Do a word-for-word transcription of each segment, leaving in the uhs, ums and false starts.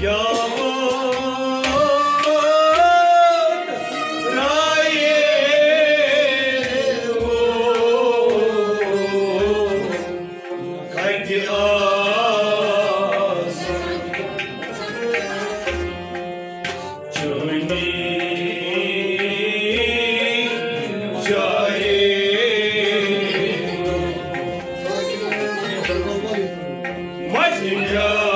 یاوون رایے کتہِ آسن چٲنی جایے متہِ میانہِ۔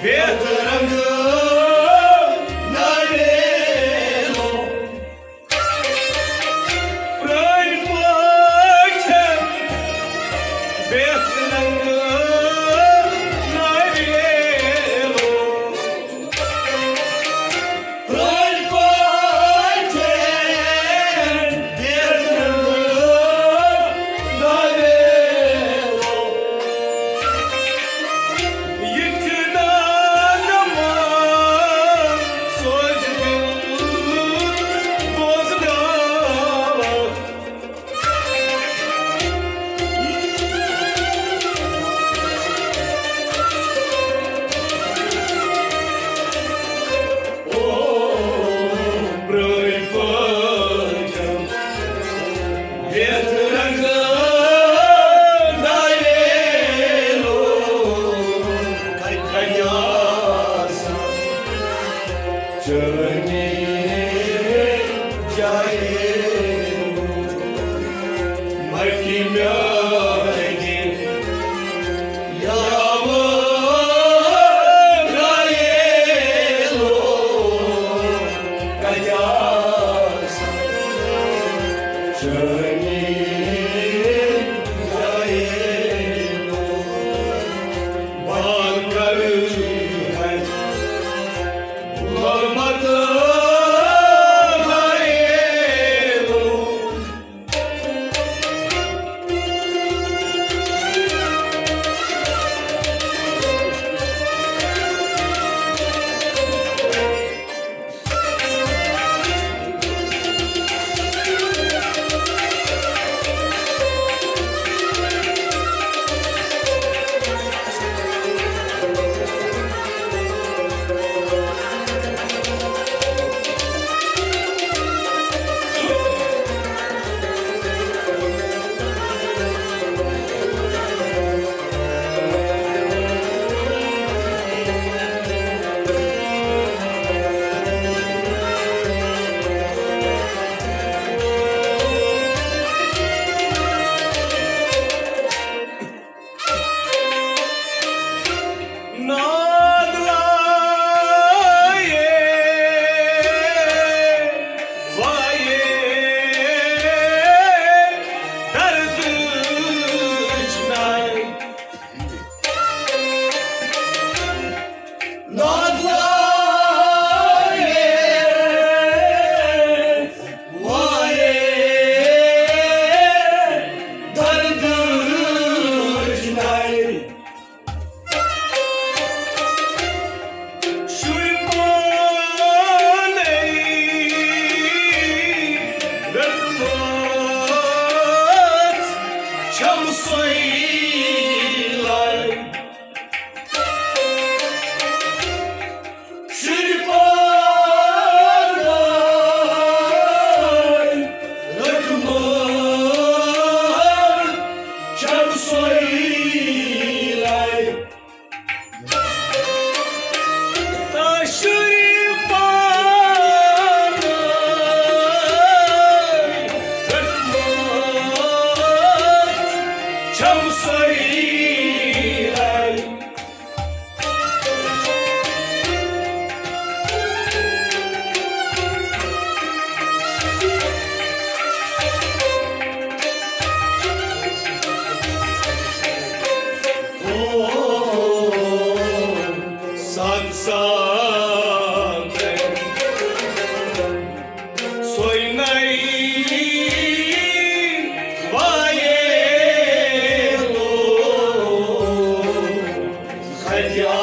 بہتر رنگ ناویلو، پرٛٲنۍ پٲٹھۍ بہتر رنگ ناویلو۔ پرٛٲنۍ پٲٹھۍ بہتر رنگ ناویلو۔ یہِ چھُ ناغمان سوز دِل بوزناوان۔ او برٛٲنۍ پٲٹھۍ یتھ رنگہٕ ناویلو کتہِ آسان چٲنی جایہِ مٹی میانہِ یاوٕ ناویلو کتہِ آسان چٲنی جایہِ بان کرٕ ہے غلامت ناویلو۔ ناد لایے وایے درد چھنائے۔ ناد لایے وایے درد چھنائے۔ شُرۍ پانَے رٔٹمٕژ چھَم سۄے لَے۔ شُرۍ پانَے رٔٹمٕژ چھَم سۄے لَے۔ تہٕ شُرۍ پانَے رٔٹمٕژ چھَم سۄے لَے۔ سات سات سوی نئی وایے لو خجا۔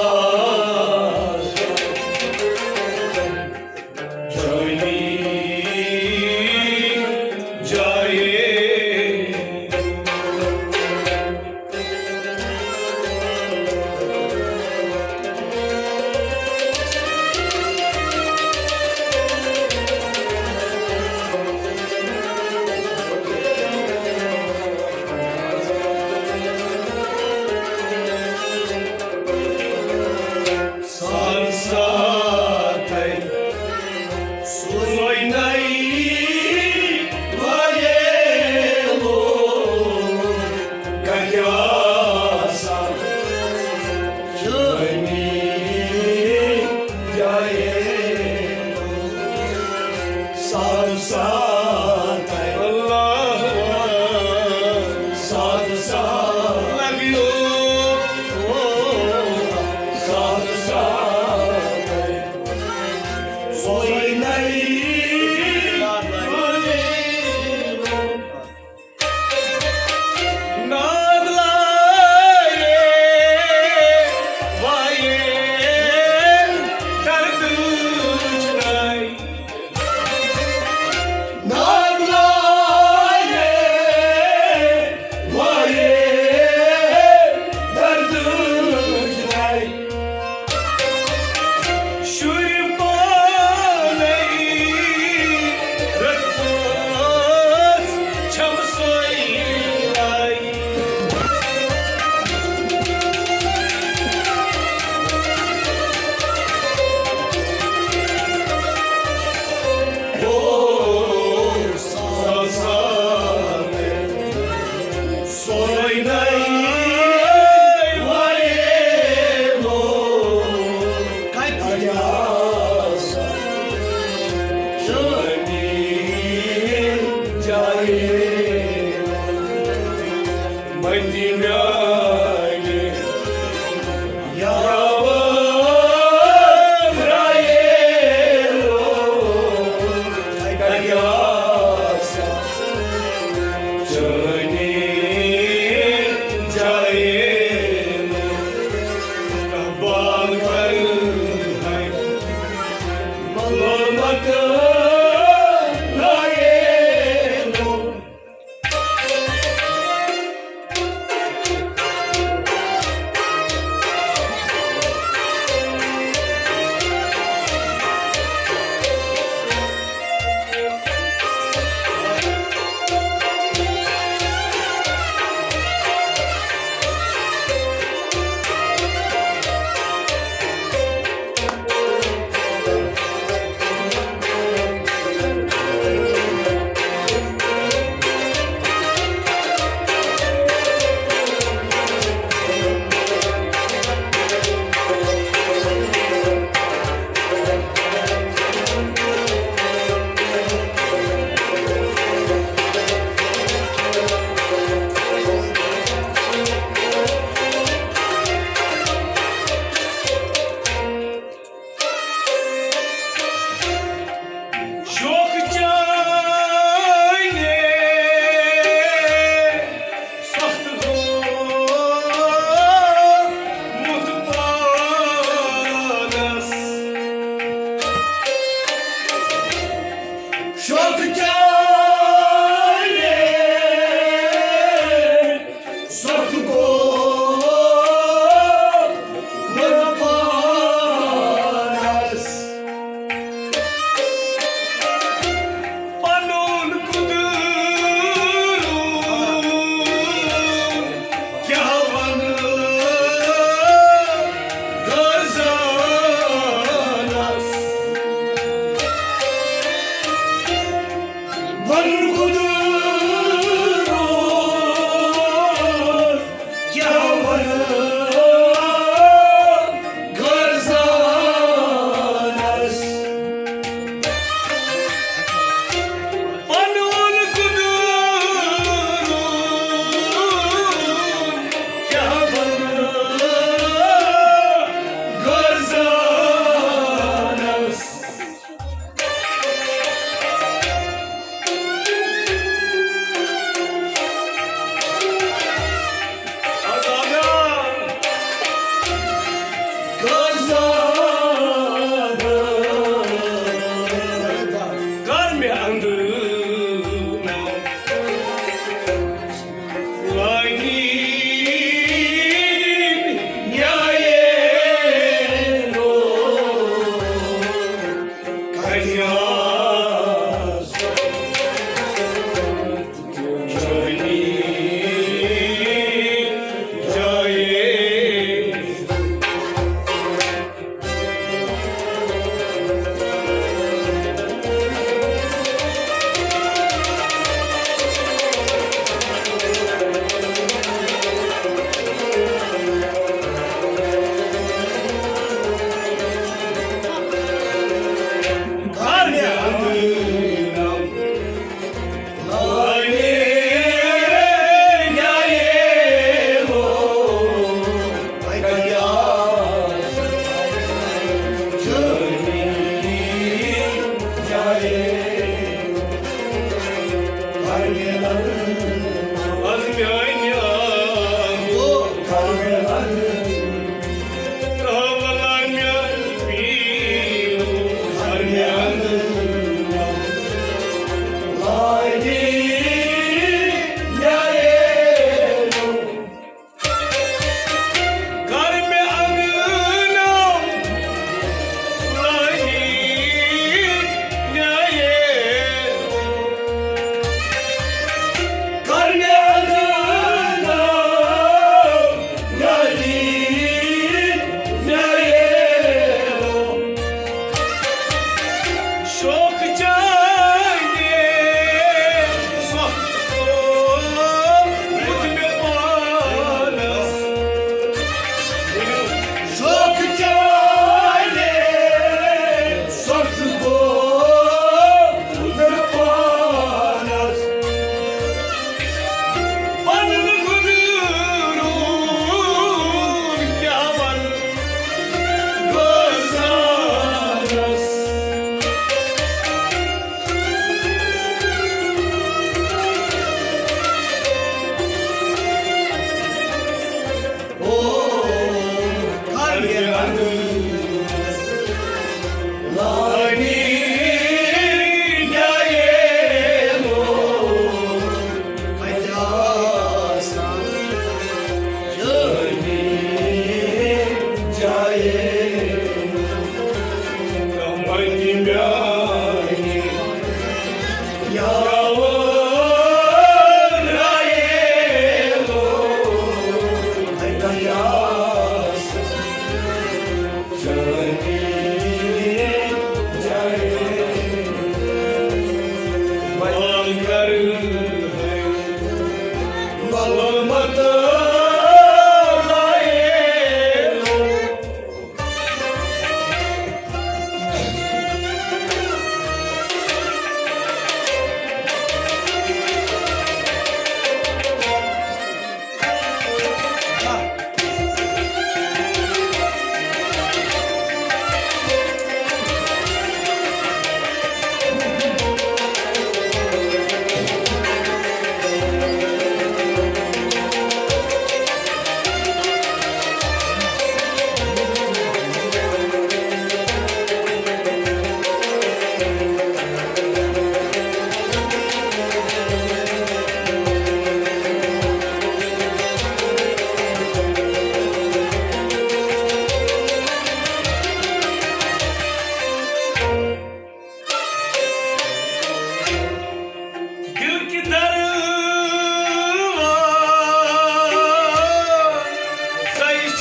دل کہِ دروازَے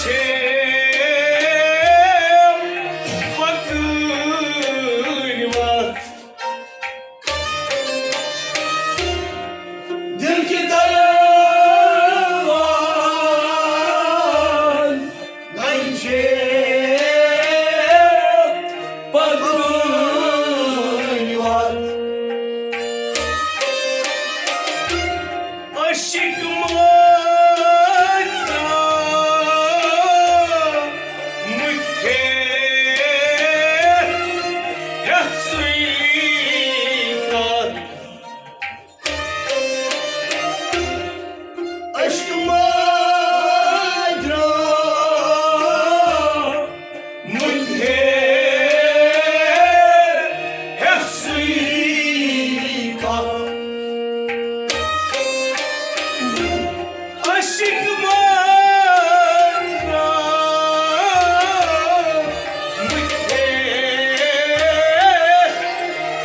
چھے پکٲنۍ وَتھ۔ دل کہِ دروازَے چھے پکٲنۍ وَتھ۔ عاشق مٲنۍ درٛامٕتۍ ہیٚتھ سُے کتھ۔ عشق مٲنۍ درٛامٕتۍ ہیٚتھ سُے کتھ۔ عشق مٲنۍ درٛامٕتۍ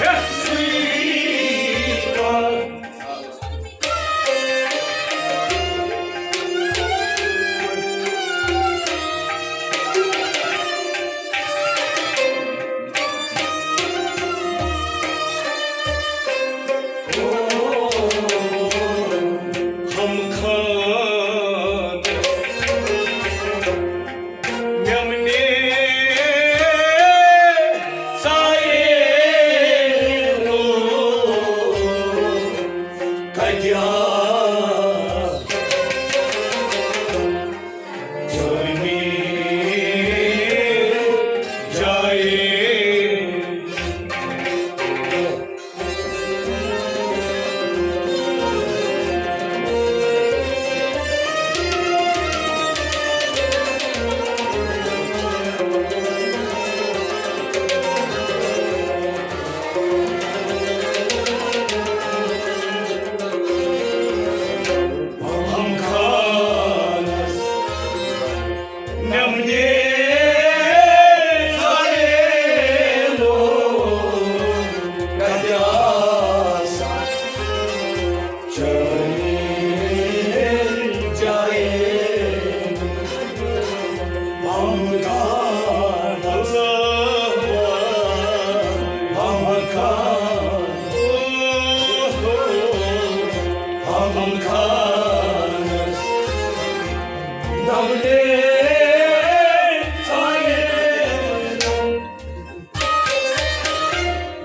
ہیٚتھ سُے کتھ۔ ہم خان میمنے سایے لو کتیا جانی جائے۔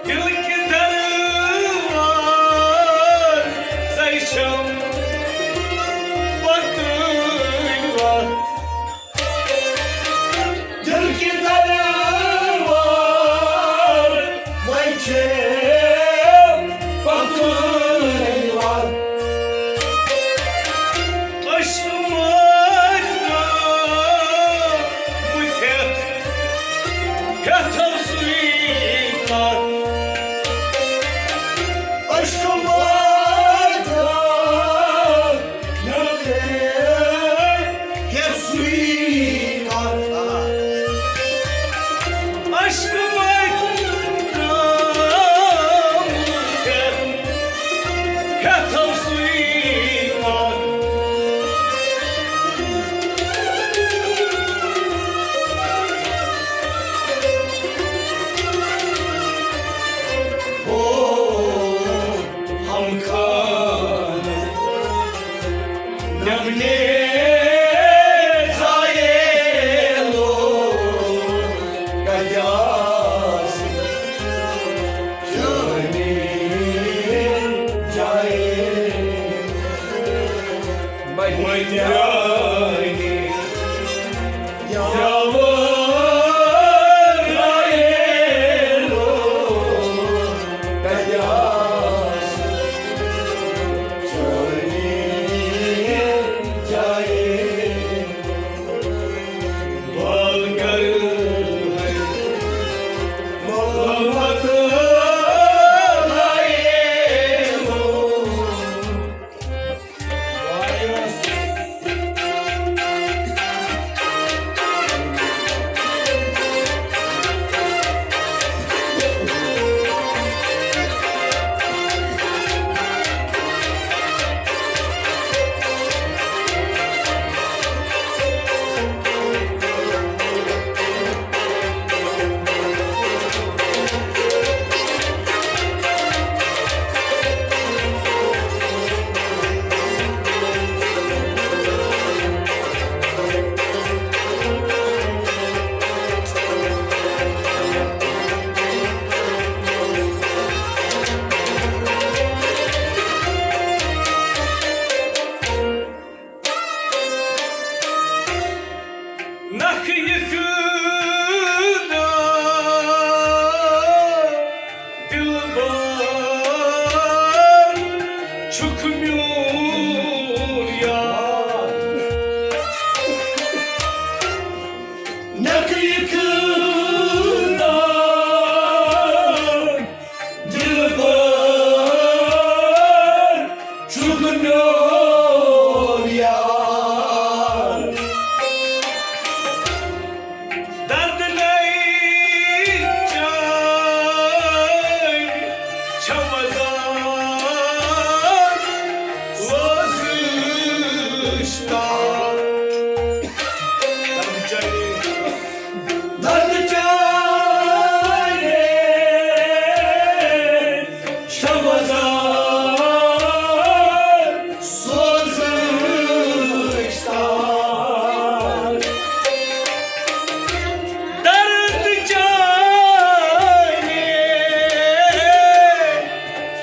دل کہِ دروازَے چھَم پکٲنۍ وَتھ۔ دل کہِ دروازَے چھَم پکٲنۍ وَتھ۔ عشق مٲنۍ درٛامٕتۍ ہیٚتھ ہیٚتھو سُے کتھ۔ عشق مٲنۍ درٛامٕتۍ ہیٚتھ سُے کتھ۔ نکھٕ یہِ کٲم دِلبر چھُکھ میون یار۔ دردٕچ چھےٚ وزان سوزٕچ تار۔ دردٕچ چھےٚ وزان سوزٕچ تار۔ دردٕچ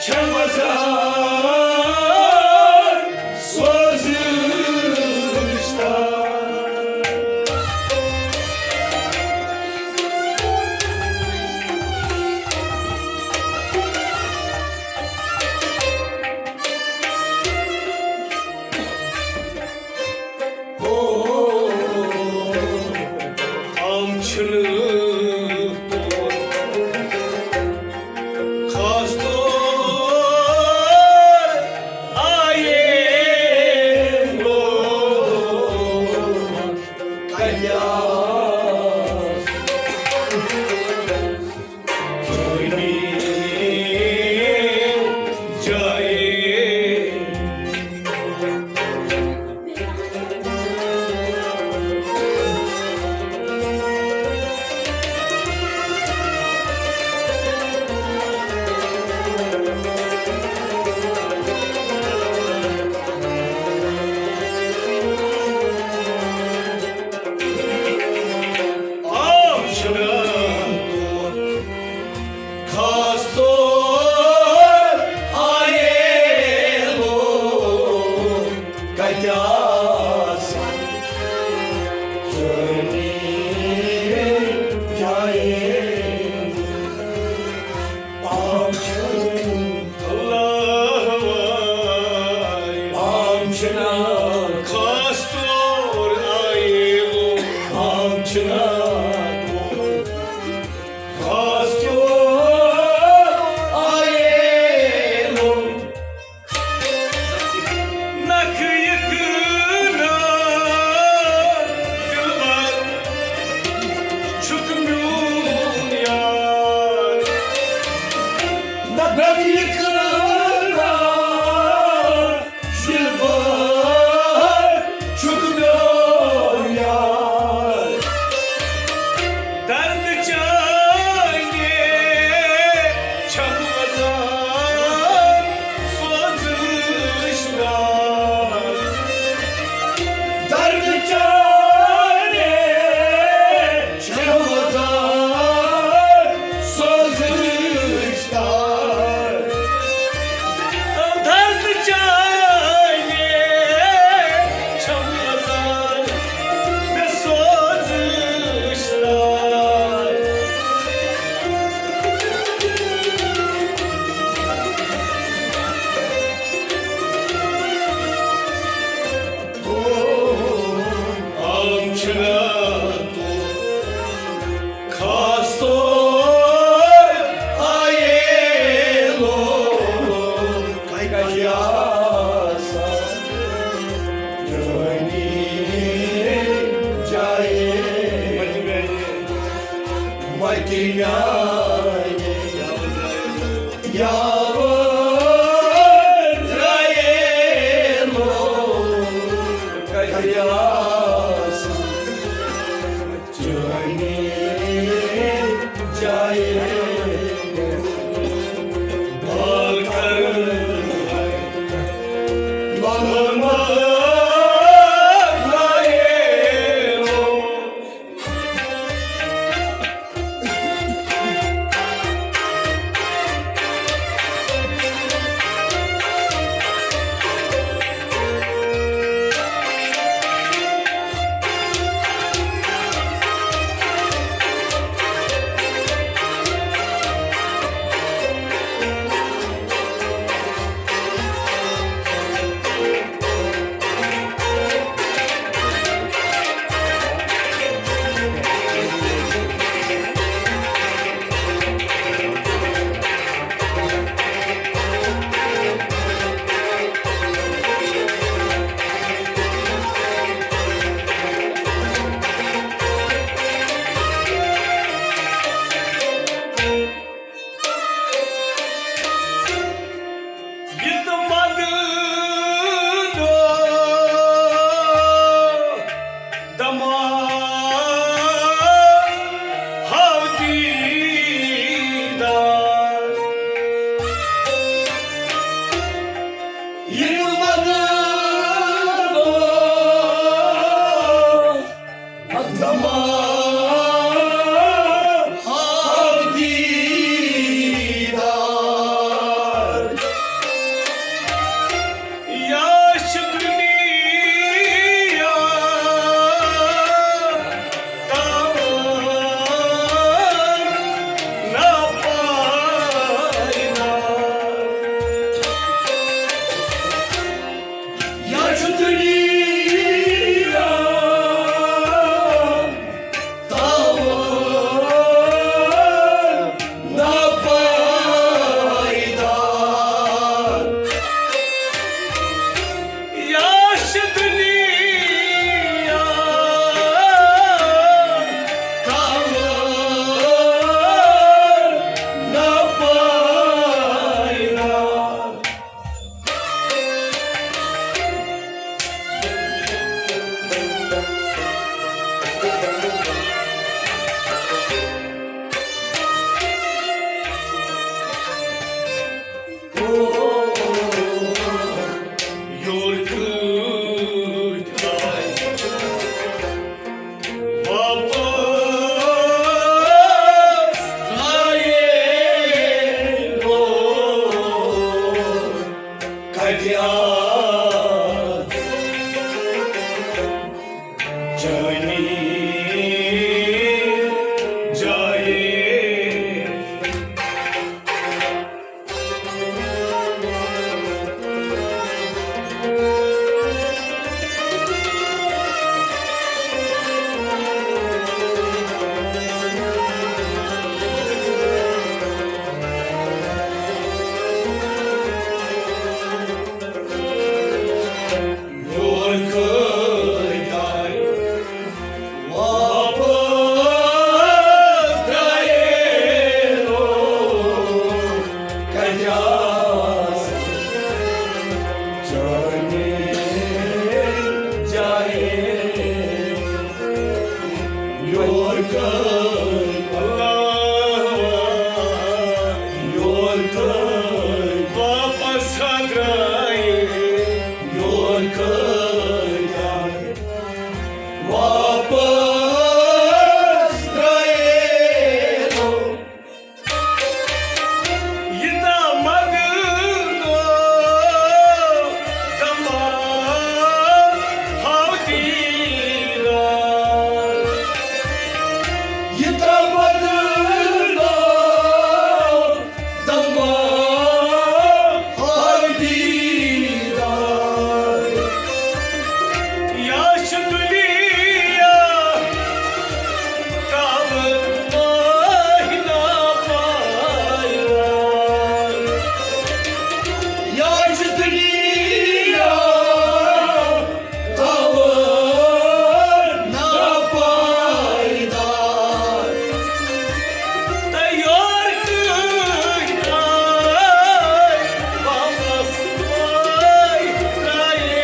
چھےٚ وزان سوزٕچ تار۔ ہو، ہم چھِنہٕ تور خاص طور آیے لوگ کتہِ آس۔ خاص طور آیے لوگ کتہِ آسان چٲنی جایہِ۔ عام چھُنہٕ، عام چھُنہٕ خاص طور آیے لوگ، عام چھُنہٕ خاص طور آیے لوگ۔ نکھٕ یہِ کٲم دِلبر چھُکھ میون یار۔ نکھٕ یہِ کٲم دِلبر چھُکھ میون یار۔ دردٕچ چھےٚ وزان سوزٕچ تار۔ دردٕچ چھےٚ وزان سوزٕچ تار۔ دردٕچ چھےٚ وزان مےٚ سوزٕچ تار۔ عام چھُنہٕ خاص طور آیے لوگ کتہِ آسان چٲنی جایہِ۔ متہِ میانہِ یاور آیے لوگ کتہِ آسان چٲنی جایہِ۔ بال کرٕ لۄلہٕ ماگ آیے لوگ یور کٔرۍ واپس ہا درٛایہِ، یور کٔرۍ واپس درٛایہِ۔ یوٗتاہ مدنو دمبا ہاو دیٖدار۔ یوٗتاہ مدنو دمبا ہاو دیٖدار۔ یا چھُ دُنیا تاوٕ مٲہِنا پایدار۔ یا چھُ دُنیا تاوٕ ناپایدار۔ تہٕ یور کٔرۍ آے واپس، آے ترٛایے۔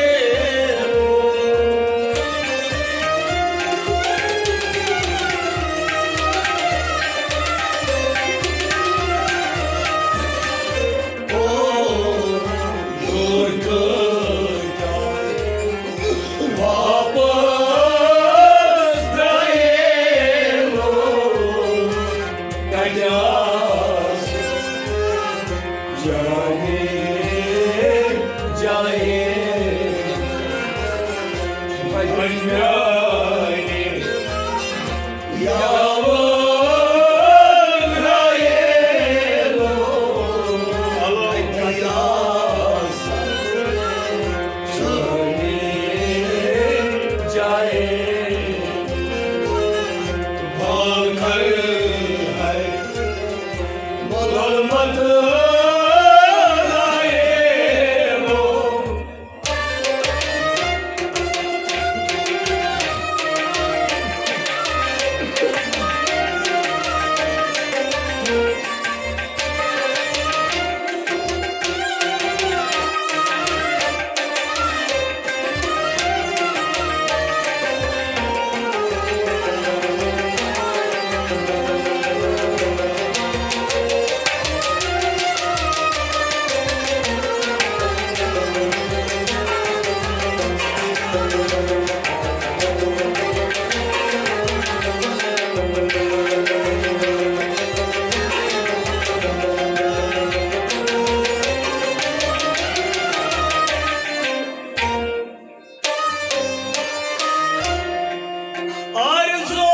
آرزو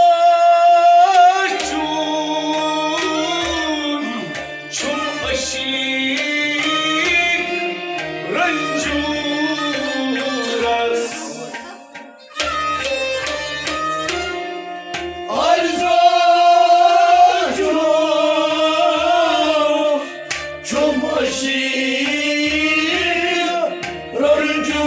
چون چھُم عشیٖق رنجورس۔ آرزو چون چھُم عشیٖق رنجورس۔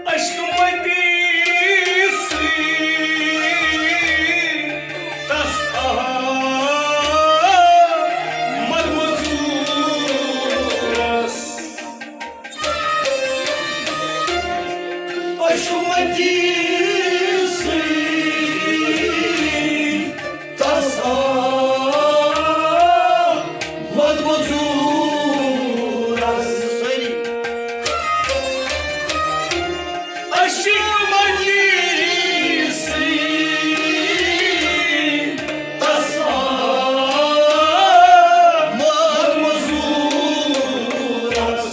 عشق متی سٕے تس آ مد مزورس۔ عشق متی سٕے تس آ مد مزورس۔ عشق متی سٕے تس آ مد مزورس۔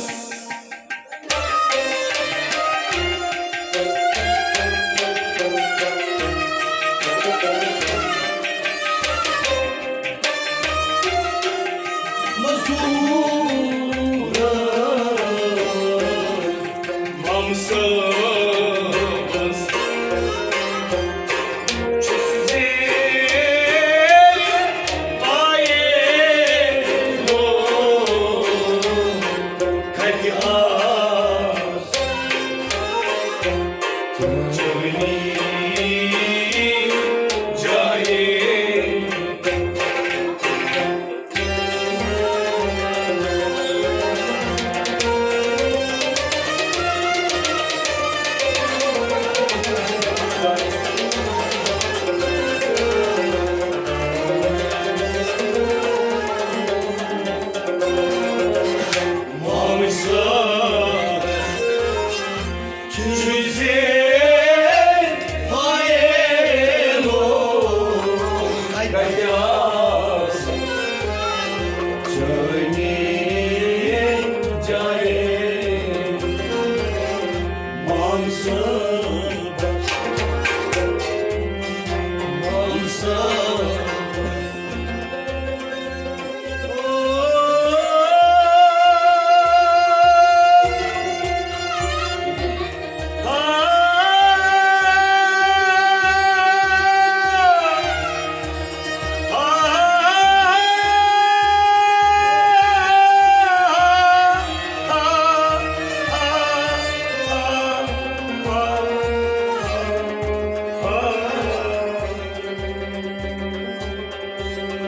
مزورس۔ مام صٲبس چھُس زیر پایے لوگ کتہِ آس چٲنی جایے۔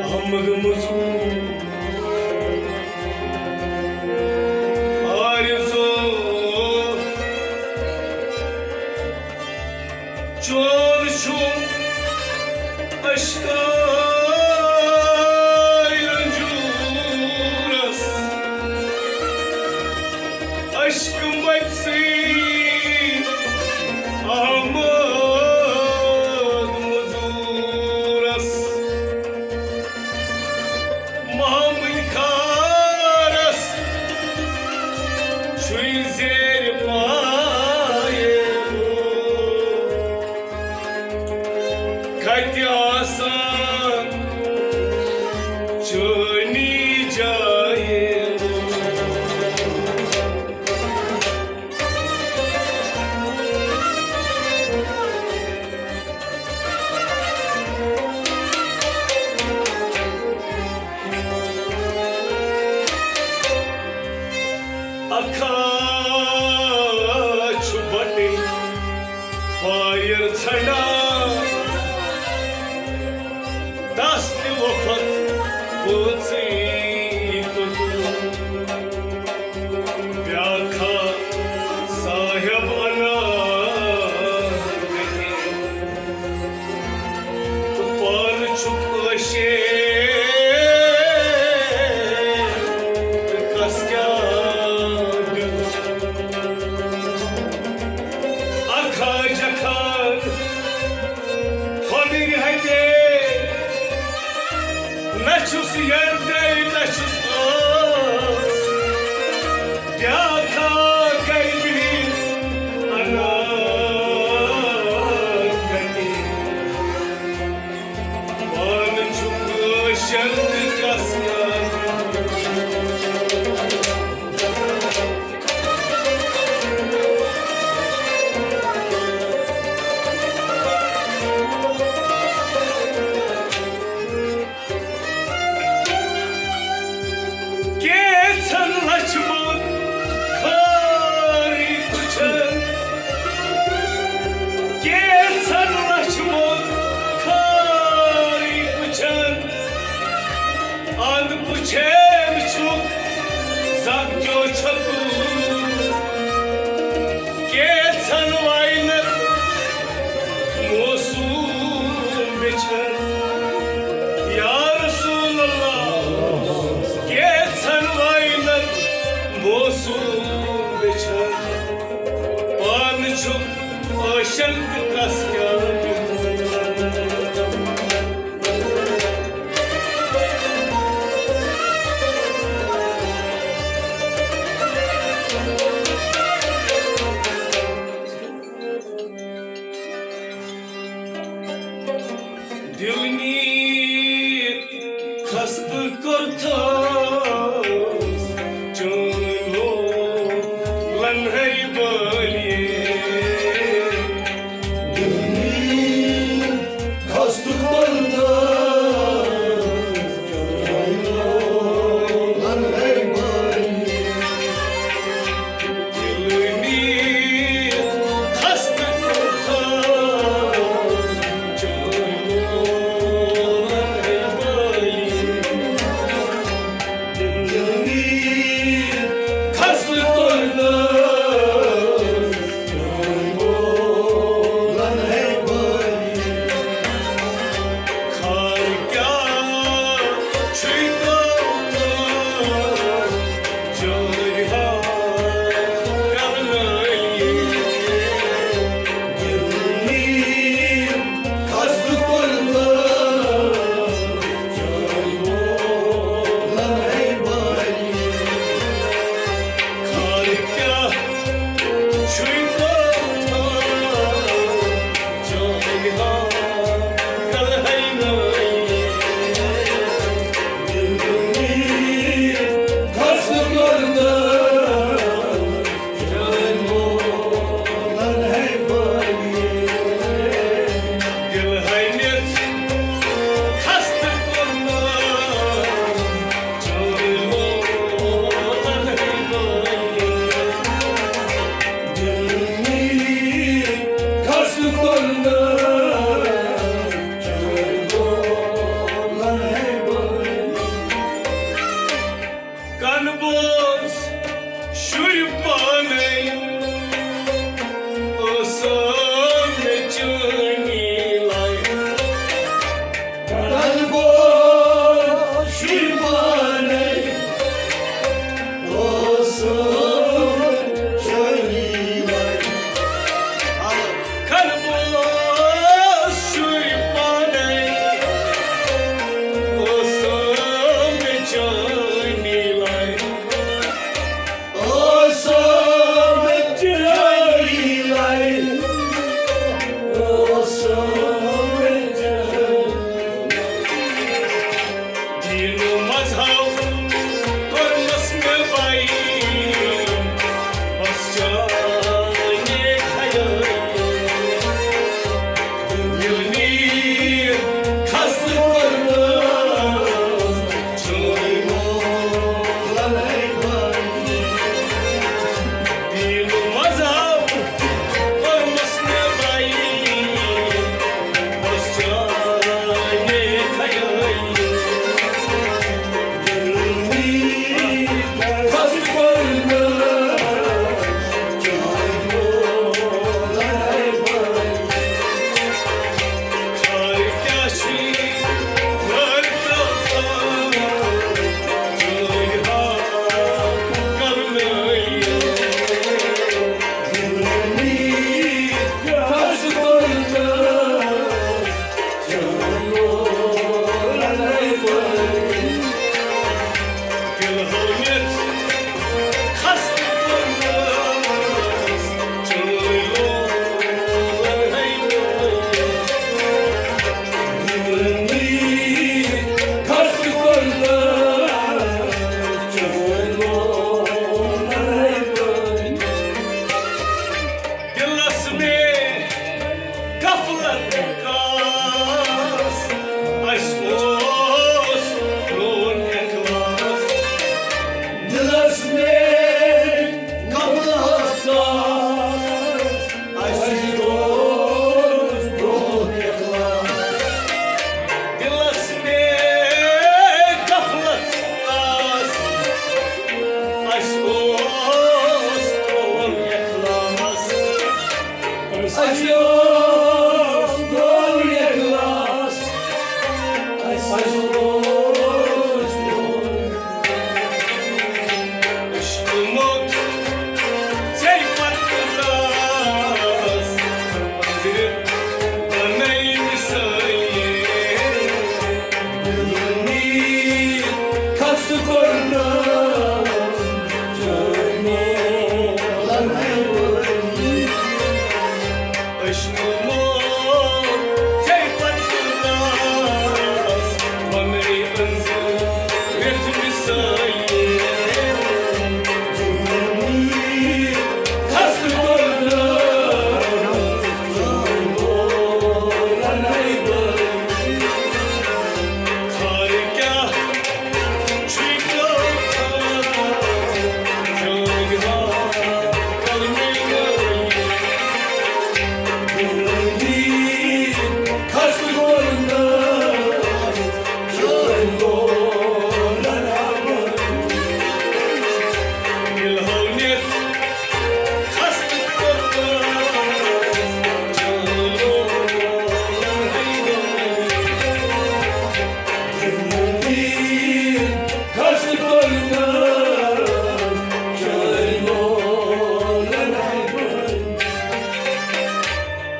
احمد مزور آرزو چون چھُ اشکار رنجورس، اشک مت سۭتۍ احمد مزورس۔ محمد خارس چھُے زیر پایہِ کتہِ آسان چٲنی جایہِ۔ اکھا چھُ بٹٕنۍ پایَر ژھنڈان، دس تہِ وفت پٲژٕے توٚتُن۔ بیاکھا صاحب انان تہٕ پانہٕ چھُکھ عٲشِق تہٕ کس کیٛاہ دیُت۔ اکھا جکھان ہۄنٕرۍ ہتے، نہ چھُس یردے نہ چھُس ٲس، بیاکھا گرِ بِہِتھ انان کتہِ۔ پانہٕ چھُ کٲشُر تہٕ کس کیٛاہ۔ کینٛژھن لچھمن خٲری پُچھن، کینٛژھن لچھمن خٲری پُچھن، اَنٛد پُچھن چھُکھ زنٛگ کیو چھکوٗ۔ کینٛژھن واینن موسوم بیچھن۔ یا رسول اللہ، کینٛژھن واینن موسوم بیچھن۔ پانہٕ چھُکھ عٲشِق تہٕ کس کیٛاہ دیُت۔ دِل نیٖر خستہٕ کوٚرتھس چٲنۍ لو لنہے بٲلی۔ دِل نیٖر خستہٕ کوٚرتھس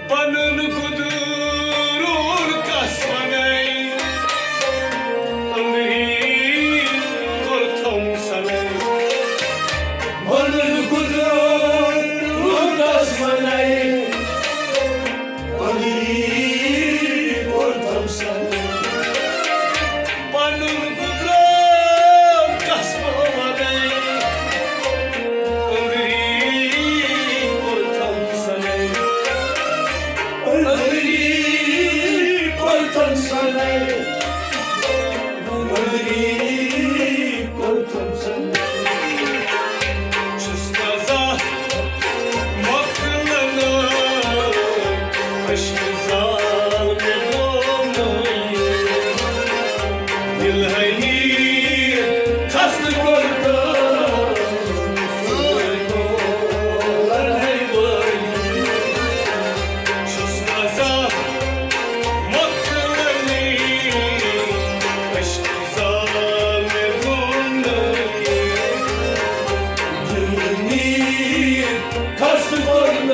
پنُن گُزرُن کس ونے، أنٛدری کوٚرتھم سنے۔ پنُن گُزرُن کس ونے، أنٛدری کوٚرتھم سنے۔ پنُن گُزرُن کس ونے، أنٛدری کوٚرتھم سنے۔ أنٛدری کوٚرتھم سنے۔ أنٛدری کوٚرتھم سنے۔ چھُس نہٕ زانٛہہ مۄکلان، عشقہٕ زال مےٚ گوٚمُت۔ دِل ہے نیٖر خستہٕ کوٚرتھم۔ چھُس نہٕ زانٛہہ مۄکلٲنی، عشقہٕ زال مےٚ گوٚمُت۔ دِل نیٖر خستہٕ کوٚرتھم۔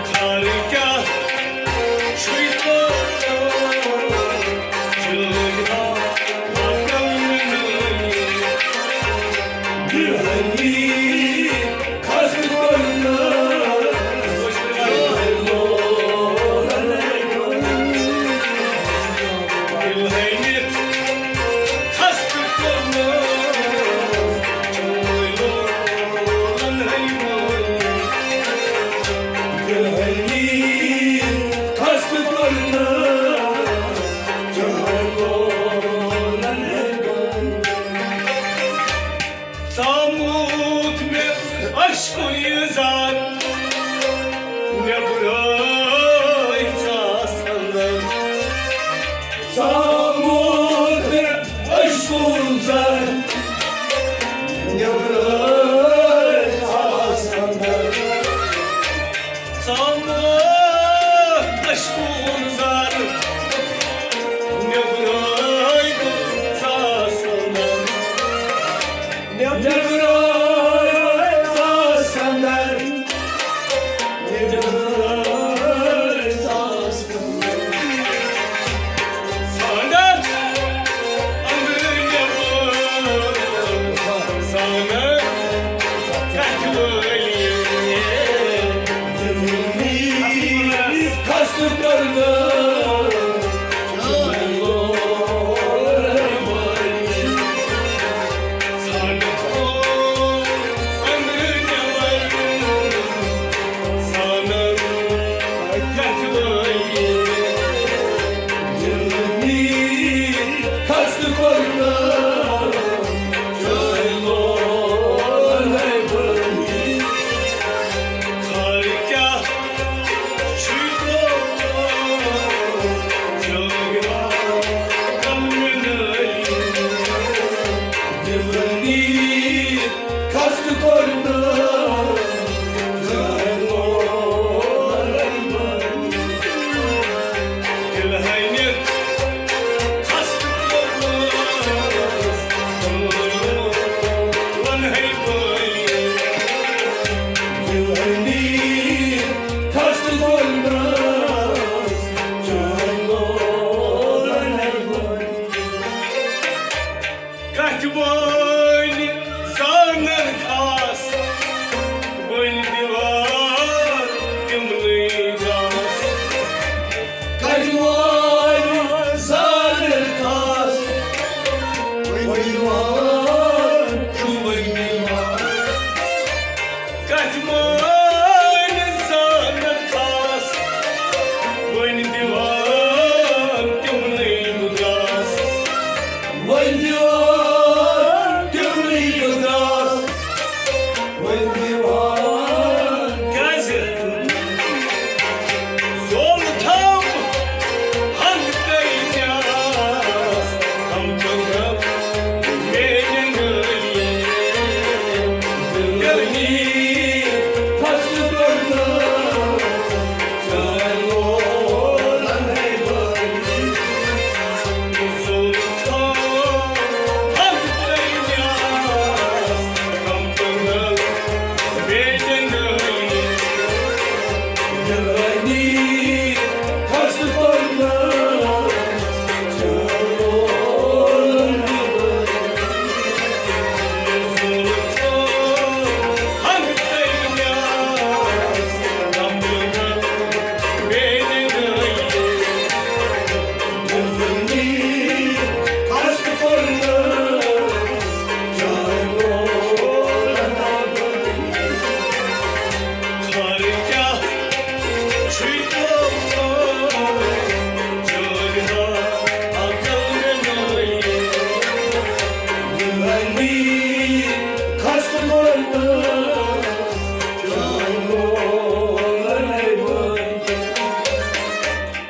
خارٕ کیٛاہ چھُے ژٕ؟ ژامُت مےٚ عشقُن یہِ زار، نیٚبرٲے ژاس اندر۔ ژامُت مےٚ عشقُن زار، نیٚبرٲے ژاس اندر۔ ژامُت عشقُن زار، نیٚبرٲے ژاس اندر۔ نیٚبرٲے ژاس اندر۔ نیٚبرٲے ژاس اندر۔ سانٛدر اندر نیٚبر، سانٛدر کتھِ وٲلی۔ خستہٕ کوٚرتھم۔ خستہٕ کوٚرنس جانو لنڈن۔ دِل ہنِتھ خستہٕ کوٚرنس جانو لنڈن۔ دِل ہنِتھ خستہٕ کوٚرنس جانو لنڈن۔ کتھ وٲنۍ زانن خاص، وۄنۍ دِوان تِمنٕے گاس۔ کتھ وٲنۍ زانن خاص، وۄنۍ دِوان تِمنٕے گاس۔ کتھ مٲنۍ زانکھ خاص، وۄنۍ دِوان تِمنٕے بہٕ گاس۔ وۄنۍ دِوان تِمنٕے بہٕ گاس۔ وۄنۍ دِوان کیٛازِ؟ زول تھاو ہنٛگ تہٕ نیاز، ہم تہٕ غم میٛانٮ۪ن گٔلی۔ گٔلی فصل کوٚرنس جانو لنڈے بٲلی۔ زول تھاو ہنٛگ تہٕ نیاز، ہم تہٕ غم میٛانٮ۪ن گٔلی۔ گٔلی فصل کوٚرنس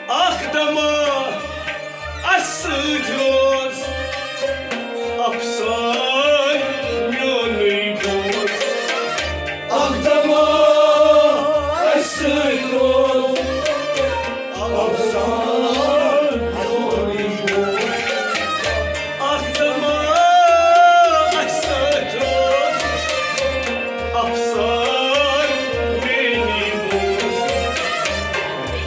اکھ دما اسہِ سۭتۍ روز افسانہٕ میونُے بوز۔ اکھ دما اسہِ سۭتۍ روز افسانہٕ میونُے بوز۔ اکھ دما اسہِ سۭتۍ روز افسانہٕ میونُے بوز۔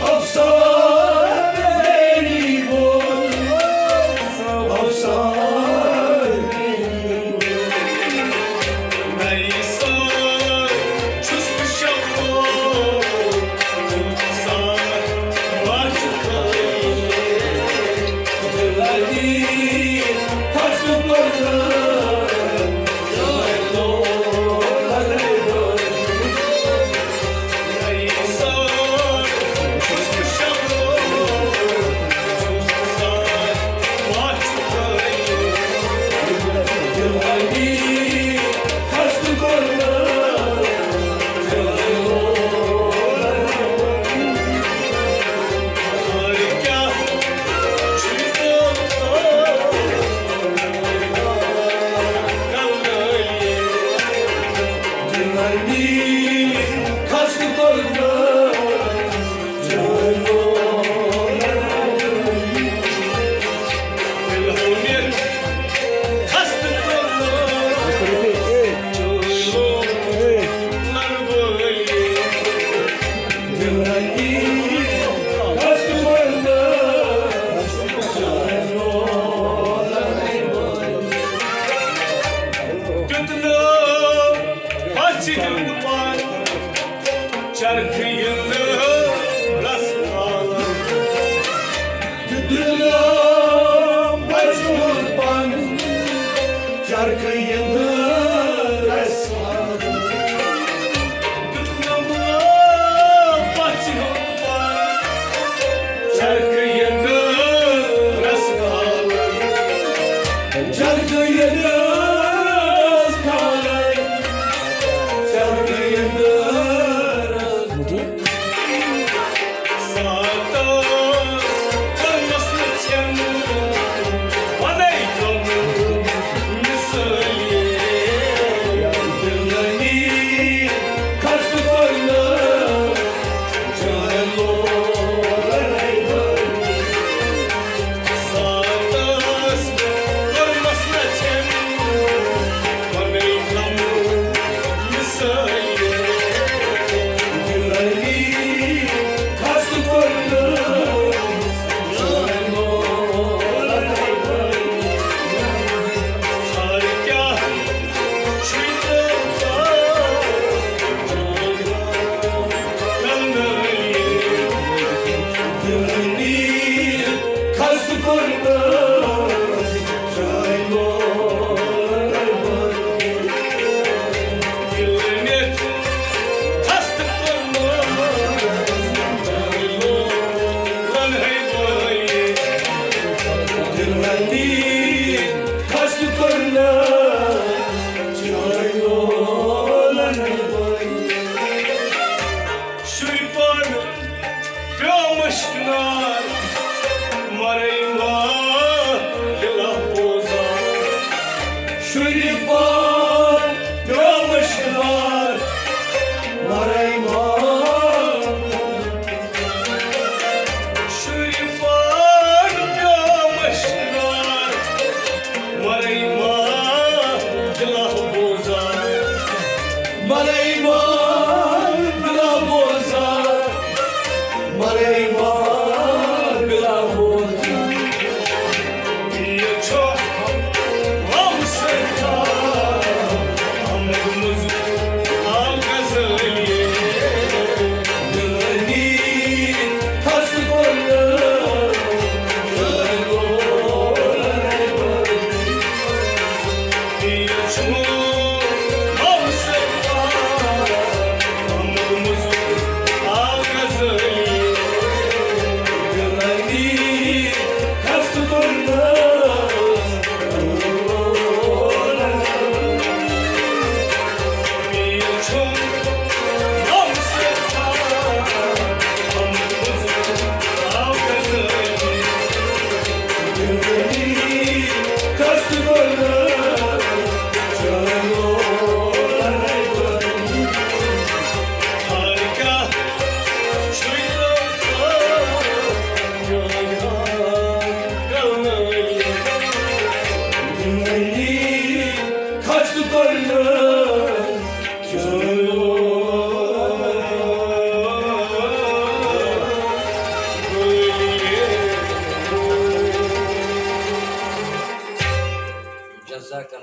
افسانہٕ میونُے بوز، افسانہٕ میونُے بوز۔ نَیہِ سٲرۍ چھُس بہٕ شمعو، ژٕ ساتھ وَچھِ خٲلی۔ دِلَنی فصل کوٚرنس دیُت ناو پژھِ ہُنٛد پن، چرخہٕ یِنہٕ رس کھالن۔ دیُت ناو پژھِ ہُنٛد پن، چرخہٕ یِنہٕ رس کھالن۔ دیُت ناو پژھِ ہُنٛد پن، چرخہٕ یِنہٕ رس کھالن۔ چرخہٕ یِنہٕ رس کھالن۔ چرخہٕ یِنہٕ رس